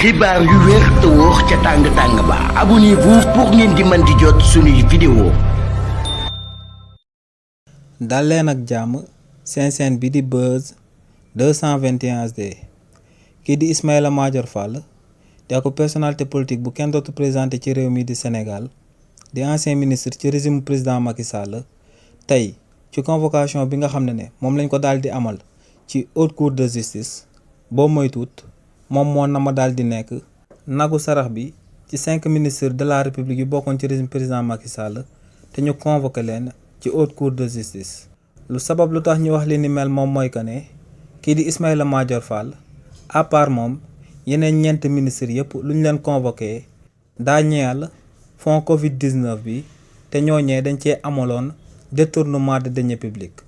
xibaar yu wér te wóor ca tàng-tàng ba abonnez-vous pour ngeen di mën di jot suñuy vidéo. dal leen ak jàmm seen chaîne bi di Buzz 221 HD kii di Ismaïla Madior Fall di ak personnalité politique bu kenn dootu présenté ci réew mi di Sénégal di ancien ministre ci régime président Macky Sall tey ci convocation bi nga xam ne moom lañ ko daal di amal ci haute cour de justice boo moytuut moom moo na ma daal di nekk nagu sarax bi ci 5 ministres de la république yu bokkoon ci régime président Macky Sall te ñu convoqué leen ci haute cour de justice. lu sabab lu tax ñu wax li ni mel moom mooy que ne kii di Ismaïla Madior Fall à part moom yeneen 4 ministres yëpp lu ñu leen convoqué daa ñeel fonds Covid 19 bi te ñooñee dañ cee amaloon détournement de deniers publics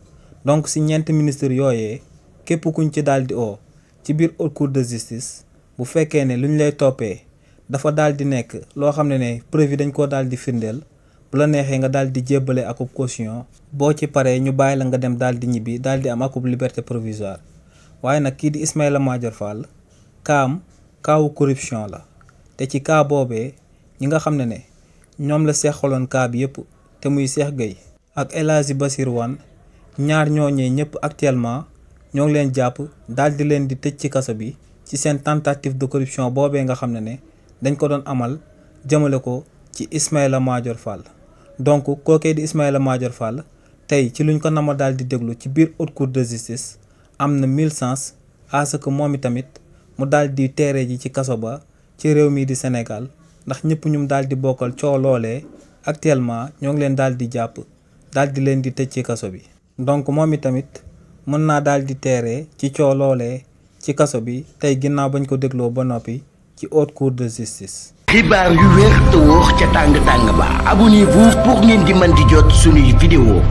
donc si 4 ministres yooyee képp kuñ ci daal di oo ci biir haute cour de justice bu fekkee ne lu ñu lay toppee dafa daal di nekk loo xam ne preuve yi dañ koo daal di firndeel bu la neexee nga daal di jébbale akub caution boo ci paree ñu bàyyi la nga dem daal di ñibbi daal di am akub liberté provisoire waaye nag kii di Ismaïla Madior Fall kaam kaawu corruption la te ci kaa boobee ñi nga xam ne ñoom la seexaloon kaa bi yëpp te muy Cheikh Gueye ak El Hadji Bassirou Wane ñaar ñooñee ñëpp actuellement ñoo ngi leen jàpp daal di leen di tëj ci kaso bi ci seen tentative de corruption boobee nga xam ne dañ ko doon amal jëmale ko ci Ismaïla Madior Fall donc kookee di Ismaïla Madior Fall tey ci luñ ko nama daal di déglu ci biir haute cour de justice am na 1000 chances à ce que moom itamit mu daal di teere ji ci kaso ba ci réew mi di Sénégal ndax ñëpp ñum daal di bokkal coow loolee actuellement ñoo ngi leen daal di jàpp daal di leen di tëj ci kaso bi donc moom itamit mën naa daal di teere ci coow loolee ci kaso bi tey ginnaaw bañ ko dégloo ba noppi ci haute cour de justice. xibaar yu wér te wóor ca tàng-tàng ba abonnez-vous pour ngeen di mën di jot suñuy vidéo.